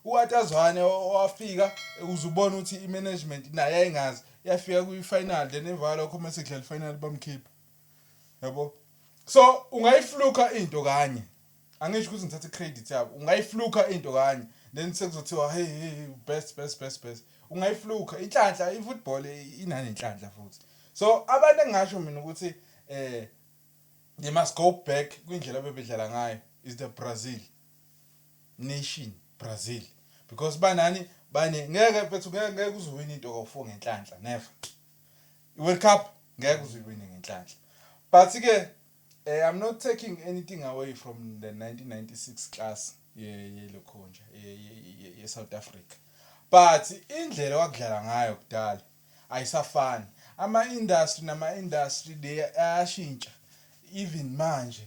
U-Arthur Zwane owafika, uzubona ukuthi i-management naye yayingazi, yafika kwi-final, then emva kwalokho mase kudlala i-final bamkhipha, yabo. So ungayifluka into kanye, angisho ukuthi ngithathe i-credit yabo. Ungayifluka into kanye, then sekuzothiwa, "Hey, hey, hey, best, best, best, best." Ungayifluka inhlanhla, i-football inanenhlanhla futhi. So abantu engingasho mina ukuthi they must go back kwindlela abebedlala ngayo is the Brazil nation, Brazil, because banani bane ngeke mfethu, ngeke uzuwina into kawu-4 ngenhlanhla, never. I-World Cup ngeke uzuyiwine ngenhlanhla. But ke I'm not taking anything away from the 1996 class ye lokhonja ye South Africa, but indlela wakudlala ngayo kudala ayisafani. Ama industry nama industry le ayashintsha. Even manje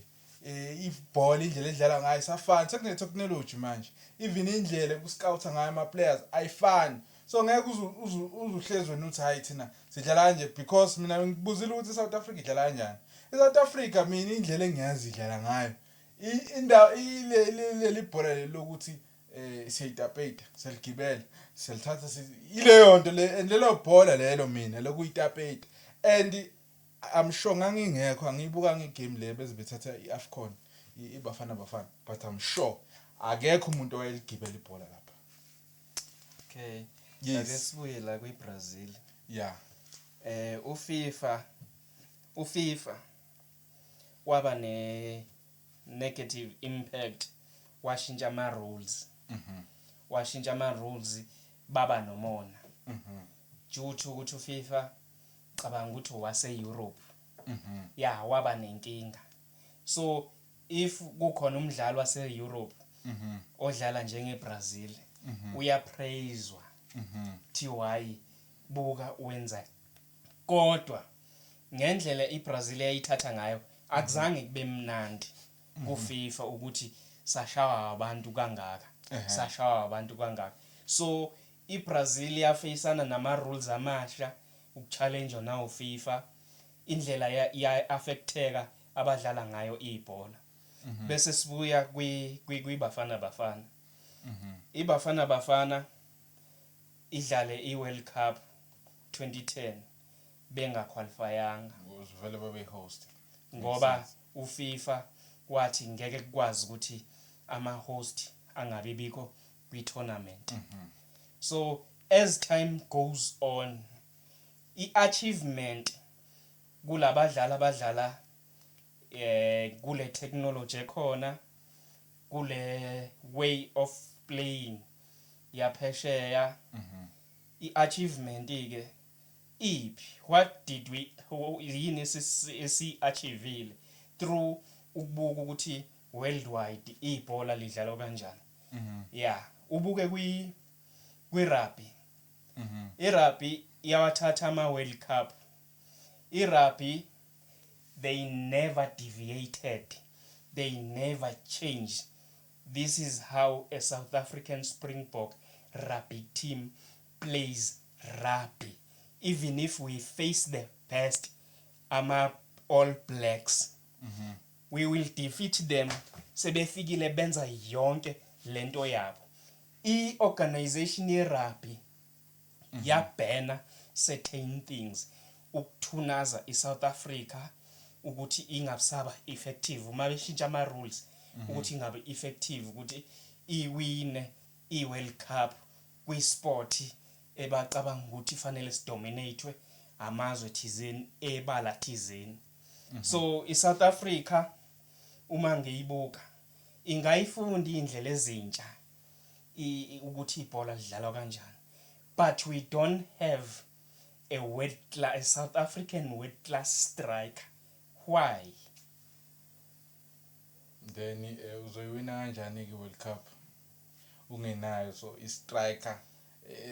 ibhola, indlela edlala ngayo ayisafani, sekune technology manje. Even indlela ekuscouta ngayo ama players ayifani. So ngeke uzuhlezi wena uthi, "Hayi, thina sidlala kanje," because mina ngibuzile ukuthi iSouth Africa idlala kanjani. ISouth Africa mina indlela engiyazi idlala ngayo, indawo ile leli bhola leli lokuthi siyayitapeta, siyaligibela, siyalithatha, ileyo nto le. And lelo bhola lelo mina lokuyitapeta, and I'm sure ngangingekho, angiyibukanga igame le beze bethatha iAfcon, iBafana Bafana, but I'm sure akekho umuntu owayeligibela ibhola lapha. Ake sibuye la kwiBrazil. uFIFA waba ne negative impact, washintsha ama rules. Washintsha ama rules, baba nomona. Due to ukuthi uFIFA, cabanga ukuthi wase Europe. Ya, waba nenkinga. So if kukhona umdlalo wase Europe odlala njengeBrazil, uyapraiswa, TY buka wenza, kodwa ngendlela iBrazil yayithatha ngayo akuzange kube mnandi kuFIFA ukuthi sashawa abantu kangaka, sashawa abantu kangaka. So iBrazil yafeyisana nama rules amasha, ukuchallenge nawo FIFA, indlela ya affecteka abadlala ngayo ibhola. Bese sibuya kwi kwiBafana Bafana. IBafana Bafana idlale iWorld Cup 2010 bengaqualifyanga. Vele babe host. Ngoba uFIFA wathi ngeke kukwazi ukuthi ama host angabi bikho kwi-tournament. So as time goes on, i-achievement kulabadlali abadlala kule technology ekhona. Kule way of playing yaphesheya, i-achievement ke iphi? What did we, yini esi-achievile through ukubuka ukuthi worldwide ibhola lidlalwa kanjani? Yeah, ubuke kwi rugby. I-rugby iyawathatha ama World Cup. I-rugby, they never deviated, they never changed. This is how a South African Springbok rugby team plays rugby. Even if we face the best, ama All Blacks, we will defeat them. Sebefikile benza yonke lento yabo. I-organization ye-rugby yabhena certain things ukuthunaza iSouth Africa ukuthi ingabusaba effective uma beshintsha ama rules, ukuthi ingabe effective ukuthi iwine iWorld Cup kwisport ebacabanga ukuthi fanele sidominate amazwe thizeni, ebala thizeni. So iSouth Africa, uma ngiyibuka, ingayifunda indlela ezintsha ukuthi ibhola lidlalwa kanjani, but we don't have a world class, a South African world class striker. Why? Then uzoyiwina kanjani ke World Cup ungenayo so i-striker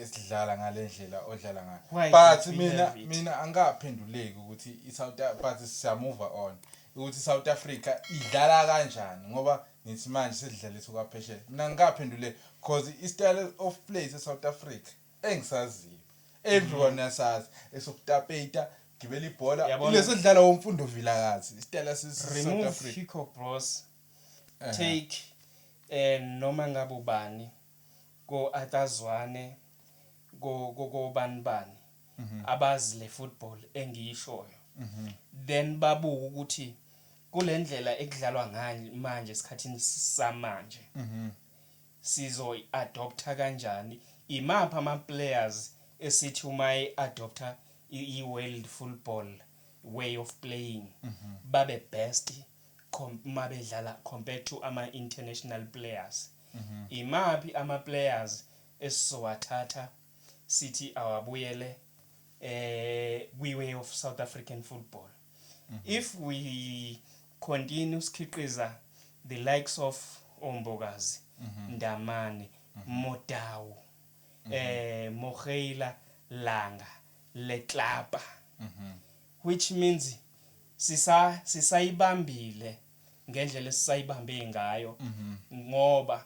esidlala ngalendlela odlala ngayo? Why But don't we mina have it? mina angaphenduleki ukuthi iSouth, but siya-move on ukuthi South Africa idlala kanjani, ngoba nithi manje sedidlalisa kwaphesheya. Mina ngikaphenduleki because i-style of play se-South Africa engisaziyo, everyone uyasazi, esokutapeta, gibela ibhola. Yabona- Lesidlala woMfundo Vilakazi, isitayela se-South Remove Africa. Hugo Broos, take noma ngabe ubani, ko Arthur Zwane, ko bani bani, abazi le football engiyishoyo, then babuka ukuthi kule ndlela ekudlalwa ngayo manje, esikhathini samanje, sizoyi-adopta kanjani? Imaphi ama-players esithi uma i-adopta i-world football way of playing babe best uma bedlala compared to ama-international players? Imaphi ama-players esizowathatha sithi awabuyele kwi-way of South African football? If we continue sikhiqiza the likes of oMbokazi, Ndamane, Modau, Moreila, Langa, Letlapa, which means sisayibambile ngendlela esisayibambe ngayo, ngoba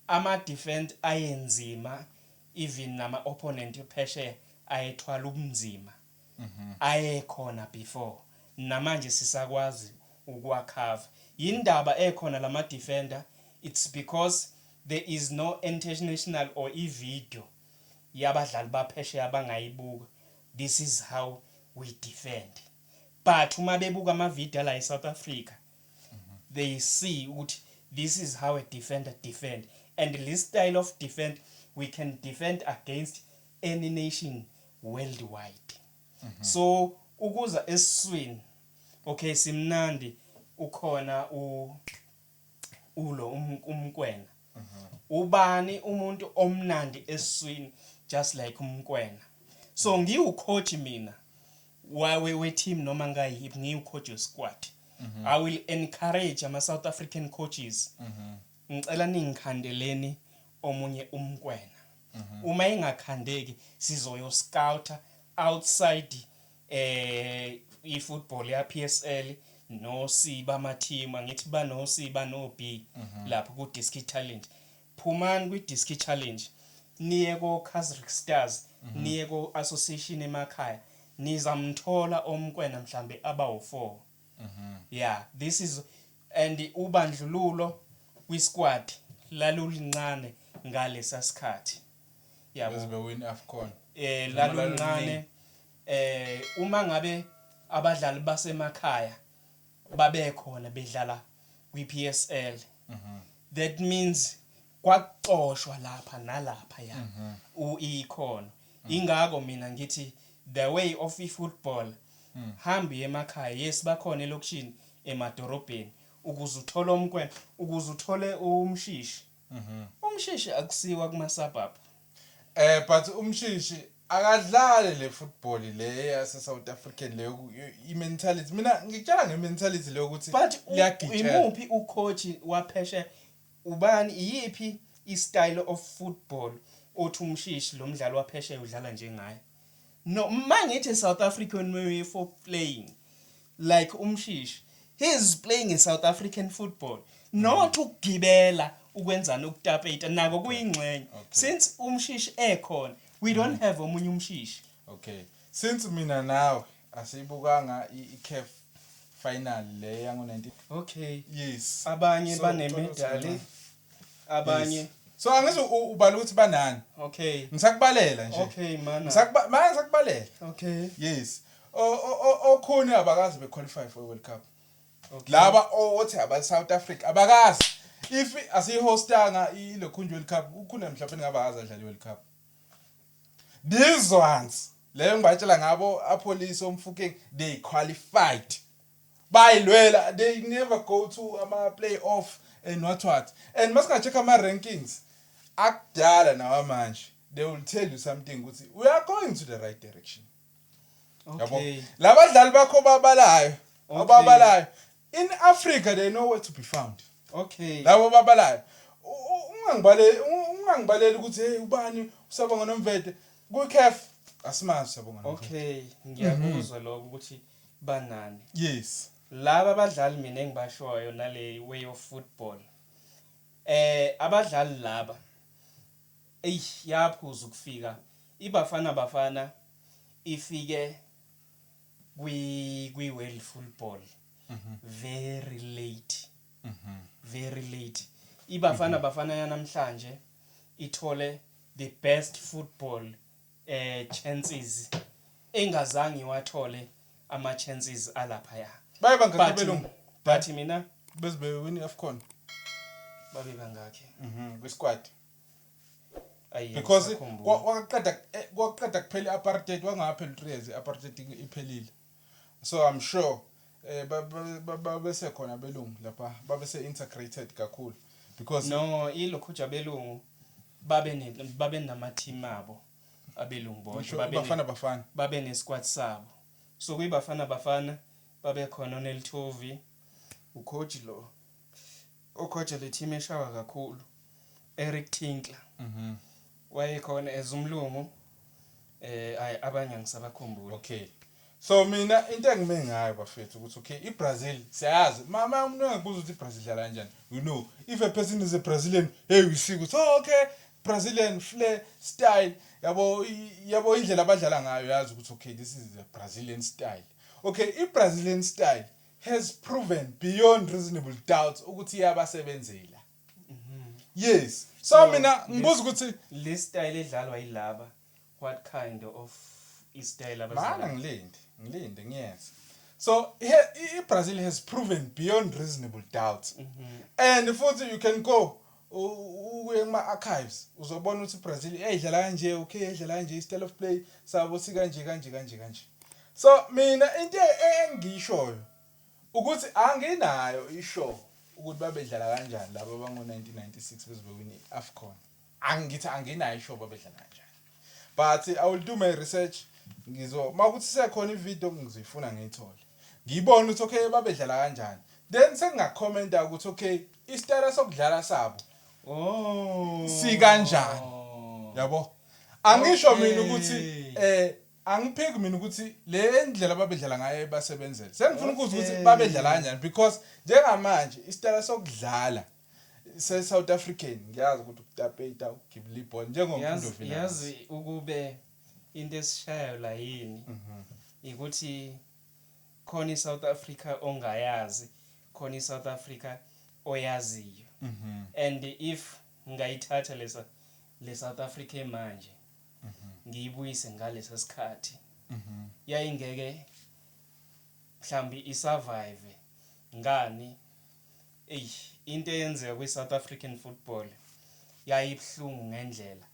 ama defense ayenzima, even nama opponent phesheya ayethwala ubunzima ayekhona before. Namanje sisakwazi ukuwacover. Yindaba ekhona lama defender? It's because there is no international or i-video yabadlali baphesheya abangayibuka, this is how we defend. But uma bebuka ama-video la eSouth Africa, they see ukuthi this is how a defender defend, and this style of defend, we can defend against any nation worldwide. So ukuza esiswini, okay, simnandi, ukhona ulo uMokoena. Ubani umuntu omnandi esiswini just like uMokoena? So ngiwucoach mina wawe we team, noma ngayiphi, ngiwucoach we-squad, I will encourage ama South African coaches, ngicela ningikhandeleni omunye uMokoena. Uma ingakhandeki, sizoyo scouter outside i-football ya PSL no C bama team. Angithi ba no C, ba no B lapho ku Diski Challenge. Phumani kwi Diski Challenge, niye ko Casric Stars, niye ko association emakhaya, nizamthola oMokoena mhlambe abawu4. Yeah, this is, and ubandlululo kwi-squad lalulincane ngalesa sikhathi, yabo. Bese bewin AFCON. Noma Laluncane. Laluningi. Uma ngabe abadlali basemakhaya babekhona bedlala kwi-PSL, that means kwakuxoshwa lapha nalapha ya ikhono. Ingakho mina ngithi the way of i-football, hambi emakhaya, yes, bakhona elokishini, emadorobheni. Ukuze uthole uMokoena, ukuze uthole uMshishi. UMshishi akusiwa kuma suburb. But uMshishi akadlali le football le yase South African, le i mentality. Mina ngikutshela nge mentality le ukuthi But liyagitshela. Imuphi ucoach waphesheya, ubani, iyiphi i-style of football othi uMshishi lo mdlalo waphesheya udlala njengaye? No, mangithi South African way for playing, like uMshishi, he is playing a South African football, not ukugibela, ukwenzani, ukutapeta nako kuyingxenye. Since uMshishi ekhona, we don't have omunye uMshishi. Okay, since mina nawe asiyibukanga i-CAF final le yango 19 Yes. Abanye So, banemedali, thola. abanye Yes. So angithi ubala ukuthi banani. Ngisakubalela nje. Okay mana. Ngisakuba manje ngisakubalela. Yes. Okhona abakazi be qualify for World Cup. Laba othi aba South Africa abakazi. If asiyihostanga ilokhunja World Cup, ukhona mhlawumbe ngaba adlala iWorld Cup. These ones leyo ngibatshela ngabo, Appollis, oMofokeng, they qualified. Bayilwela, they never go to ama playoff and what what. And masinga check ama rankings akudala nawa manje, they will tell you something ukuthi we are going to the right direction. Yabo, labadlali bakho babalayo, ababalayo in Africa, they know where to be found. Labo babalayo, ungangibaleli ukuthi hey, ubani usabonga Nomvete ku CAF, asimazi usabonga Nomvete. Okay, ngiyakuzwa lokho ukuthi banani. Laba abadlali mina engibashoyo nale way of football, abadlali laba, ey, yaphuza ukufika iBafana Bafana ifike kwi world football very late, very late. IBafana Bafana yanamhlanje ithole the best football chances engazange iwathole ama chances alapha. Baye bangakhi belungu? But mina beze win AFCON. Babe bangakhi? Kwi squad. Ayi, Because angisakhumbuli. kwaqeda kuphela i-apartheid, wangaphela 3 years i-apartheid iphelile, so I'm sure bese khona belungu lapha, babe se integrated kakhulu because No, ilokhuja belungu babe nama team abo abelungu bonke. Ngisho Babe Bafana Bafana. Babe nesquad sabo. So kuyiBafana Bafana babe khona oNeil Tovey, ucoach lo ocoach le team eshawa kakhulu, Eric Tinkler, wayekhona as umlungu. Ayi, abanye angisabakhumbuli. Okay, so mina into engime ngayo bafethu ukuthi okay, iBrazil siyazi, mama umuntu engakubuza ukuthi iBrazil idlala kanjani, you know, if a person is a Brazilian, hey, you see ukuthi oh, okay, Brazilian flair style yabo, yabo indlela abadlala ngayo, yazi ukuthi okay, this is the Brazilian style. Okay, iBrazilian style has proven beyond reasonable doubt ukuthi iyabasebenzela. Yes, so So, mina ngibuza ukuthi le style edlalwa yilaba, what kind of istyle Mana abadlala? Ngilinde ngiyeza. So iBrazil has proven beyond reasonable doubt and futhi you can go uye kuma archives, uzobona ukuthi iBrazil eyidlala kanje, okay, eyidlala kanje, style of play sabo sikanje kanje kanje kanje. So mina into engishoyo ukuthi anginayo ishow ukuthi babedlala kanjani laba bango 1996 bezobewina iAfcon. Angithi anginayo ishow babedlala kanjani, but I will do my research. Ngizo makuthi sekhona ivideo ngizoyifuna, ngiyithole, ngiyibone ukuthi okay, babedlala kanjani, then sengingakhomenta ukuthi okay, isitayela sokudlala sabo sikanjani, yabo. Angisho mina ukuthi angiphiki mina ukuthi le ndlela babedlala ngayo basebenzele. Sengifuna ukuzwa ukuthi babedlala kanjani, because njengamanje isitayela sokudlala se South African ngiyazi ukuthi ukutapeta, ukugibela ibhola njengomfundo Yazi vela. Yazi ukube into esishayo la yini, ukuthi khona iSouth Africa ongayazi, khona iSouth Africa oyaziyo. And if ngayithatha lesa le South Africa manje ngiyibuyise ngalesa sikhathi, yayingeke mhlambi isurvive ngani. Ey, into eyenzeka kwi South African football yayibhlungu ngendlela.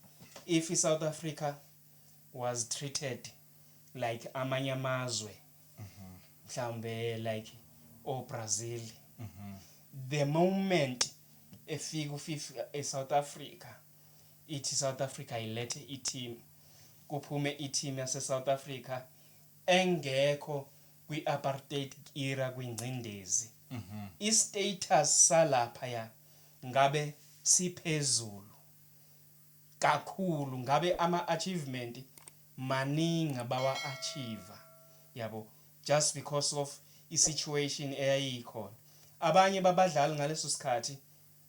If iSouth Africa was treated like amanye amazwe, mhlambe like o Brazil, The moment efika uFIFA eSouth Africa, ithi South Africa ilethe i-team, kuphume i-team yase South Africa engekho kwi-apartheid era, kwingcindezi, i-status salapha ya ngabe siphezulu kakhulu, ngabe ama achievement maningi abawa achieve, yabo, just because of i-situation eyayikhona. Abanye babadlali ngaleso sikhathi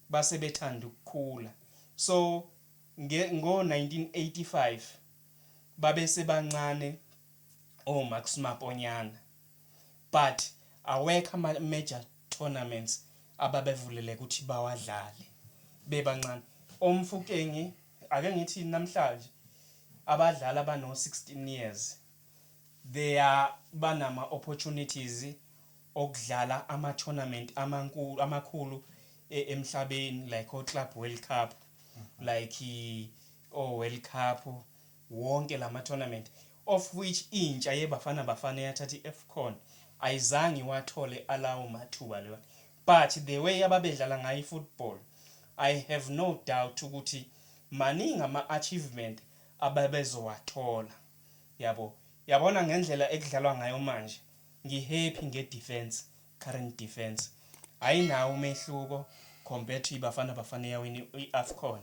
base bethanda ukukhula, so ngo 1985 babe sebancane oMax Maponyane, but awekho ama major tournaments ababevuleleka ukuthi bawadlale bebancane. OMofokeng, ake ngithi namhlanje abadlali abano 16 years, they are banama opportunities okudlala ama tournament amankulu amakhulu emhlabeni, like o Club World Cup, like o World Cup, wonke lama tournament, of which intsha yeBafana Bafana yathatha iAfcon ayizange iwathole alawo mathuba leyo. But the way ababedlala ngayo ifootball, I have no doubt ukuthi maningi ama achievement ababezowathola, yabo. Yabona ngendlela ekudlalwa ngayo manje, ngihappy nge-defense, current defense ayinawo umehluko compared to iBafana Bafana yawini i-AFCON.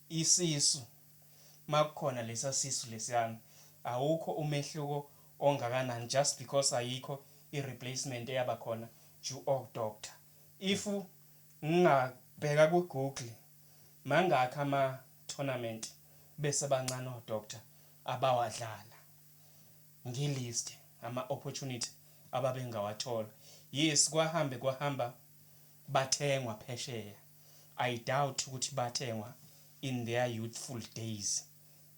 Isisu makukhona lesa sisu lesiyana, awukho umehluko ongakanani, just because ayikho i-replacement eyaba khona due o-doctor. If ngingabheka ku-Google mangakho ama-tournament bese bancane o-doctor abawadlala, ngilist ama-opportunity ababengawathola. Yes, kwahambe kwahamba bathengwa phesheya. I doubt ukuthi bathengwa in their youthful days,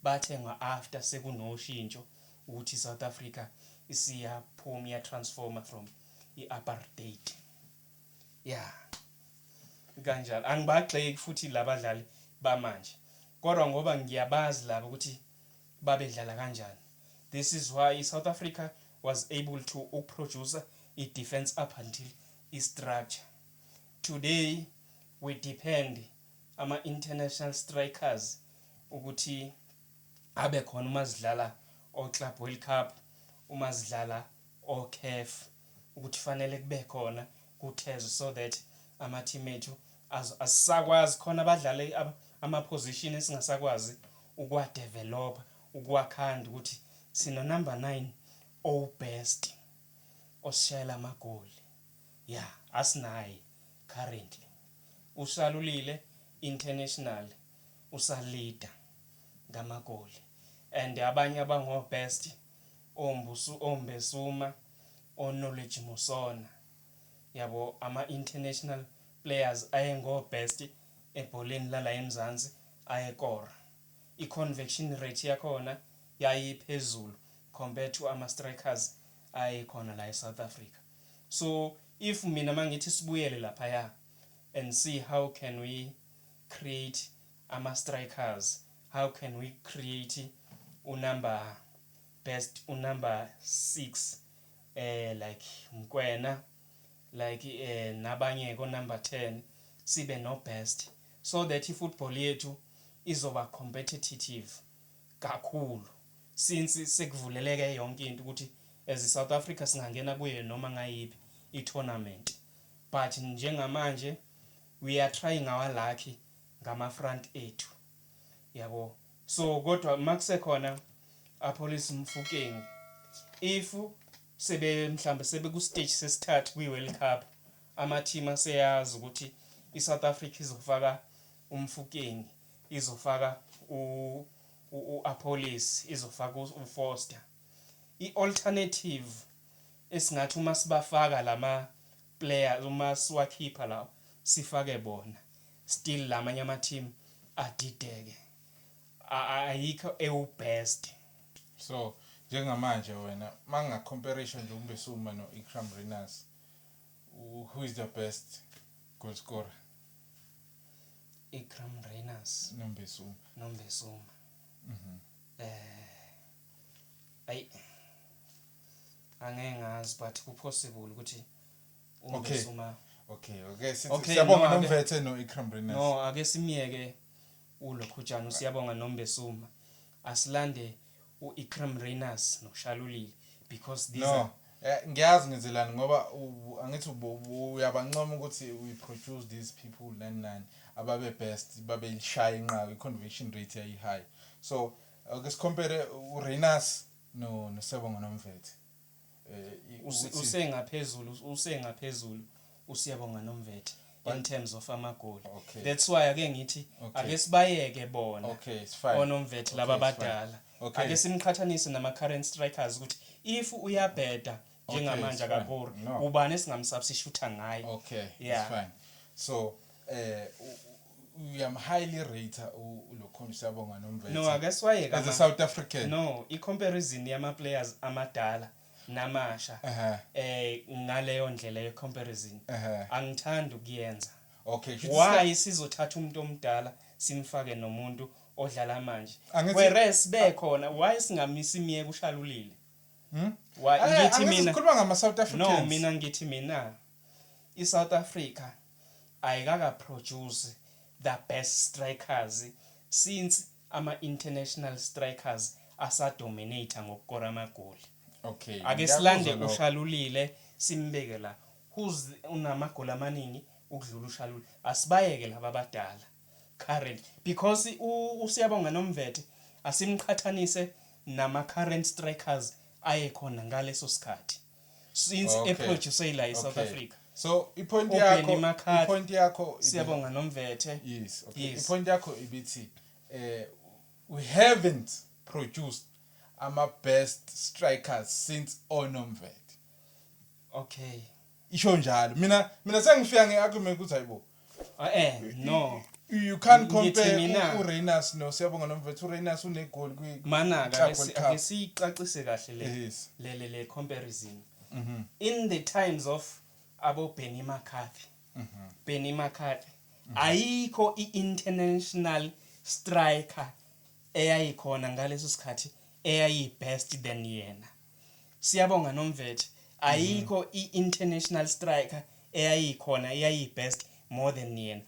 bathengwa after sekunoshintsho ukuthi South Africa isiyaphuma, iya-transforma from i-apartheid. Yeah, kanjalo angibagxeki futhi labadlali bamanje, kodwa ngoba ngiyabazi laba ukuthi babedlala kanjani. This is why South Africa was able to ukuproduce i-defense up until i-structure. Today we depend ama-international strikers ukuthi abe khona uma sidlala o-Club World Cup, uma sidlala o-CAF, ukuthi fanele kube khona kuthezwe so that ama-team ethu asisakwazi khona abadlali ama-position esingasakwazi ukuwadevelopa, ukuwakhanda ukuthi sino number 9 o-best osishayela amagoli. Yeah, asinaye currently. Usalulile international, usalida ngamagoli, and abanye abango best ombusu oMbesuma, oKnowledge Musona, yabo, ama international players ayengo best ebholeni lala eMzansi, ayekora i-conversion rate yakhona yayiphezulu compared to ama strikers ayekhona la eSouth Africa. So if mina mangithi sibuyele lapha and see how can we create ama strikers, how can we create unumber best, unumber 6, like Mkwena, like nabanye ko number 10, sibe no best so that ifootball yethu izoba competitive kakhulu, since sekuvuleleke yonke into ukuthi as South Africa singangena kuye noma ngayiphi i-tournament. But njengamanje we are trying our lucky ngama front ethu, yabo. So kodwa makusekhona Appollis, Mofokeng, if sebe mhlambe sebe ku stage sesithathu kwi World Cup, ama team aseyazi ukuthi iSouth Africa izofaka uMofokeng, izofaka uAppollis, izofaka uFoster. I-alternative esingathi uma sibafaka lama players, uma siwakhipha lawo sifake bona, still lamanye ama team adideke, ayikho ewu-best. So njengamanje wena manga-compare nje uMbesuma no-Iqraam Rayners, who is the best goal scorer? Iqraam Rayners noMbesuma. NoMbesuma. Ayi, angeke ngazi, but ku possible ukuthi uMbesuma. Okay, sithi Okay, siyabonga no, Nomvethe no Iqraam Rayners. No, ake simiyeke ulokhujana uSiyabonga noMbesuma, asilande u-Iqraam Rayners noShalulile because these are No, ngiyazi ngenzelani ngoba angithi uyabancoma ukuthi we produce these people, nani nani, ababe best, babelishaya inqaku, i-conversion rate yayi high. So ake sicompare uRayners no noSiyabonga Nomvethe. Usengaphezulu uSiyabonga Nomvethe in terms of amagoli. That's why ake ngithi ake sibayeke bona Okay, it's fine. oNomvethe laba Okay, it's fine. abadala. Ake simqhathanise nama current strikers ukuthi if uyabheda njengamanje It's fine. akakori, No. ubani esingamsubstitute ngaye? Okay, it's fine. So uyam highly rate ulokhona Siyabonga Nomvethe No, ake siwayeke as a South African. No, i-comparison yama-players amadala namasha, ngaleyo ndlela ye-comparison angithandi ukuyenza. Okay, shuthi Why sizothatha umuntu omdala simfake nomuntu odlala manje, Angithi- whereas bekhona? Why singamisi miyeke uShalulile? Why? Ngithi Angithi mina sikhuluma ngama South Africans. No, mina ngithi mina iSouth Africa ayikaka produce the best strikers since ama international strikers asadominate ngokukora amagoli. Ake Ngiyakuzwa silande lokho. uShalulile, simbeke la, who's unamagoli amaningi ukudlula uShalulile. Asibayeke laba abadala current because uSiyabonga Nomvethe asimqhathanise nama current strikers ayekhona ngaleso sikhathi since eproduce la eSouth Africa. So ipoint uBenny yakho McCarthy, ipoint yakho Siyabonga Nomvethe. Yes, okay. Yes. Ipoint yakho ibithi we haven't produced ama best strikers since oNomvethe. Isho njalo. Mina sengifika ngeargument ukuthi hayibo. No. You can't Ngithi compare uRayners no Siyabonga Nomvethe. uRayners unegoli kwi Mana Club World Cup. ake siyicacise kahle le le comparison. In the times of abo Benny McCarthy. Benny McCarthy, ayikho i-international striker eyayikhona ngaleso sikhathi eyayi best than yena. Siyabonga Nomvethe, ayikho i-international striker eyayikhona eyayi best more than yena.